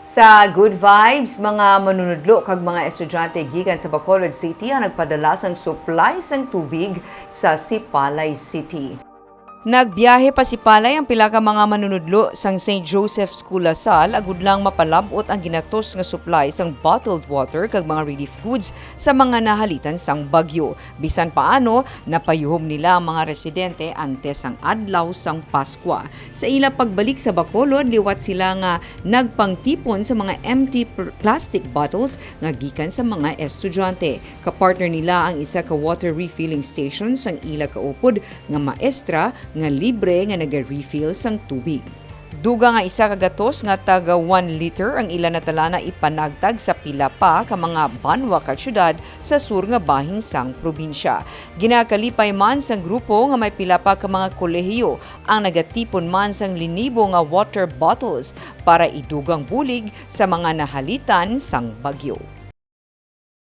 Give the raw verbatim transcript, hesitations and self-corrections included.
Sa Good Vibes, mga manunudlo kag mga estudyante gikan sa Bacolod City ang nagpadala sang supply sang tubig sa Sipalay City. Nagbiyahe pa Sipalay ang pila ka mga manunudlo sang Saint Joseph School La Salle agud lang mapalab-ot ang ginatos nga supply sang bottled water kag mga relief goods sa mga nahalitan sang bagyo. Bisan paano, napayuhom nila ang mga residente antes sang adlaw sang Paskwa. Sa ila pagbalik sa Bacolod, liwat sila nga nagpangtipon sa mga empty pr-, plastic bottles nga gikan sa mga estudyante. Kapartner nila ang isa ka water refilling station sang ila kaupod nga maestra nga libre nga naga-refill sang tubig. Dugang nga isa ka gatos nga taga one liter ang ila natalana ipanagtag sa pila pa ka mga banwa kag syudad sa sur nga bahin sang probinsya. Ginakalipay man sang grupo nga may pila pa ka mga kolehiyo ang nagatipon man sang linibo nga water bottles para idugang bulig sa mga nahalitan sang bagyo.